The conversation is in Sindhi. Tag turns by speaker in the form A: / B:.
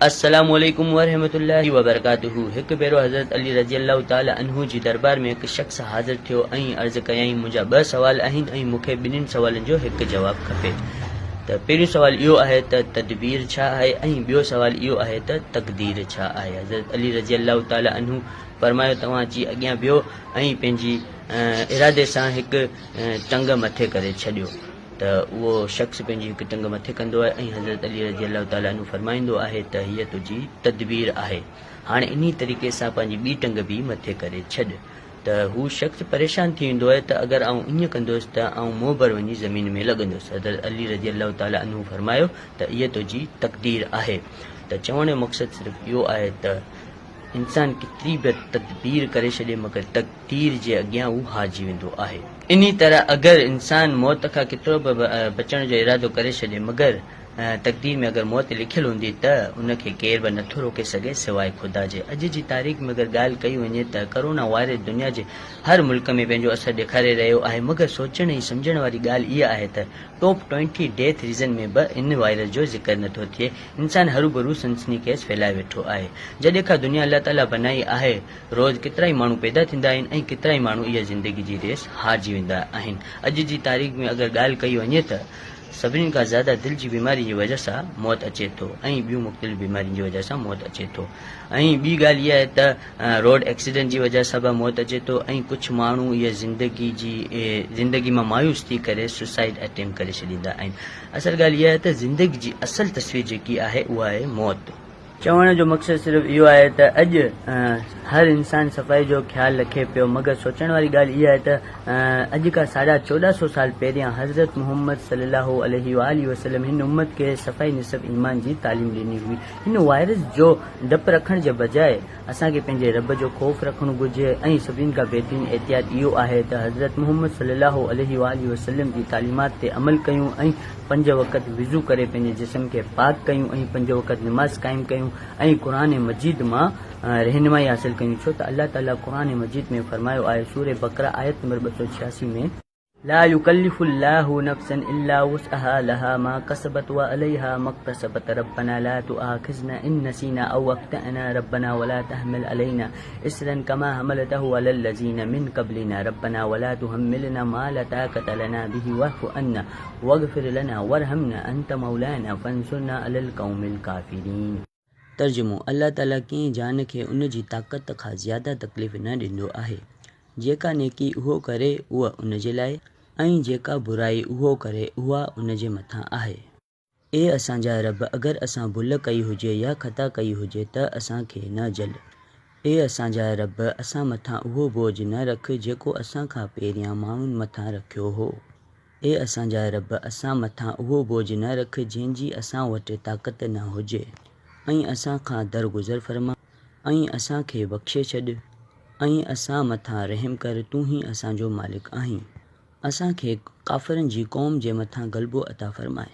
A: السلام عليڪم ورحمة الله وبرڪاته هڪ ڀيرو حضرت علي رضي الله تعالٰي عنه جي دربار ۾ هڪ شخص حاضر ٿيو ۽ عرض ڪيائين منهنجا ٻه سوال آهن ۽ مون کي ٻنهين سوالن جو هڪ جواب کپي ته پهريون سوال اهو آهي ته تدبير ڇا آهي ۽ ٻيو سوال اهو آهي ته تقدير ڇا آهي حضرت علي رضي الله تعالٰي عنه فرمايو توهان اچي اڳيان بيهو ۽ پنهنجي ارادي سان هڪ ٽنگ مٿي ڪري ڇڏيو ته اهو شخص پنهنجي هڪ ٽنگ مٿي ڪندو آهي ۽ حضرت علي رضي الله تعالٰي عنه فرمائيندو آهي ته هيء تنهنجي تدبير آهي هاڻي انهي طريقي سان پنهنجي ٻي ٽنگ به مٿي ڪري ڇڏ ته هو شخص پريشان ٿي ويندو آهي ته اگر آئون ائين ڪندس ته آئون منهن ڀر وڃي زمين ۾ لڳندس حضرت علي رضي الله تعالٰي عنه فرمايو ته هيء تنهنجي تقدير آهي ته چوڻ جو مقصد صرف اهو آهي ته انسان ڪيتري به تدبير ڪري ڇڏي مگر تقدير جي اڳيان هو هارجي ويندو آهي. انهي طرح اگر انسان موت کان ڪيترو به بچڻ جو ارادو ڪري ڇڏي مگر تقدير ۾ اگر موت لکيل هوندي ته ان کي ڪير به نٿو روڪي سگهي سواء خدا جي. اڄ جي تاريخ ۾ اگر ڳالهه ڪئي وڃي ته ڪرونا وائرس دنيا جي هر ملڪ ۾ پنهنجو اثر ڏيکاري رهيو آهي مگر سوچڻ ۽ سمجهڻ واري ڳالهه اها آهي ته ٽاپ ٽوئنٽي ڊيٿ ريزن ۾ به ان وائرس جو ذڪر نٿو ٿئي. انسان هروڀرو سنسني خيز ڦهلائي ويٺو آهي. جڏهن کان دنيا الله تعاليٰ بنائي آهي، روز ڪيترائي ماڻهو پيدا ٿيندا آهن ۽ ڪيترائي ماڻهو اها زندگي جي ريس هارجي ويندا آهن. اڄ جي تاريخ ۾ اگر ڳالهه ڪئي وڃي ته سڀني کان زياده دل جي بيماري جي وجه سان موت اچي ٿو ۽ ٻيون مختلف بيمارين جي وجه سان موت اچي ٿو ۽ ٻي ڳالهه اها آهي ته روڊ ايڪسيڊنٽ جي وجه سان به موت اچي ٿو ۽ ڪجهه ماڻهو اها زندگي جي زندگي مان مايوس ٿي ڪري سوسائيڊ اٽيمپٽ ڪري ڇڏيندا آهن. اصل ڳالهه اها آهي ته زندگي جي اصل تصوير جيڪي آهي اها آهي موت. چوڻ جو مقصد صرف اهو آهي ته اڄ هر انسان صفائي جو خيال رکي پيو مگر سوچڻ واري ڳالهه اها آهي ته اڄ کان ساڍا 14 سو سال پهريان حضرت محمد صلي الله عليه واٰله وسلم هن امت کي صفائي نصف ايمان جي تعليم ڏني هئي. هن وائرس جو ڊپ رکڻ جي بجاء اسان کي پنهنجي رب جو خوف رکڻ گهرجي ۽ سڀني کان بهترين احتياط اهو آهي ته حضرت محمد صلي الله عليه واٰله وسلم جي تعليمات تي عمل ڪيون ۽ پنج وقت وضو ڪري پنهنجي جسم کي پاڪ ڪيون ۽ پنج وقت نماز قائم ڪيون ۽ قرآن مجيد مان رهنمائي حاصل ڪيون ڇو ته الله تعالي قرآن مجيد ۾ فرمايو آهي سورة بقره آيت نمبر 286 ۾. لا يڪلف الله نفسا الا وسعها لها ما ڪسبت وعليها ما اڪتسبت ربنا لا تؤاخذنا ان نسينا او اخطأنا ربنا ولا تحمل علينا اصرا كما حملته علي الذين من قبلنا ربنا ولا تحملنا ما لا طاقة لنا به واعف عنا واغفر لنا وارحمنا انت مولانا فانصرنا علي القوم الڪافرين. ترجمو، الله تعاليٰ ڪنهن جان کي ان جي طاقت کان زياده تڪليف نه ڏيندو آهي. جيڪا نيڪي اهو ڪري اها ان جي لاء ۽ جيڪا برائي اهو ڪري اها ان جي مٿان آهي. اي اسان جا رب! اگر اسان ڀل ڪئي هجي يا خطا ڪئي هجي ته اسان کي نه جهل. اي اسان جا رب! اسان مٿان اهو بوجهه نه رک جيڪو اسان کان پهريان ماڻهن مٿان رکيو هو. اي اسان جا رب! اسان مٿان اهو بوجهه نه رک جنهن جي اسان وٽ طاقت نه هجي ۽ اسان کان درگذر فرما ۽ اسان کي بخشي ڇڏ ۽ اسان مٿان رحم ڪر تون ئي اسان جو مالڪ آهين. اسان کي ڪافرن جي قوم جي مٿان غلبو عطا فرماء.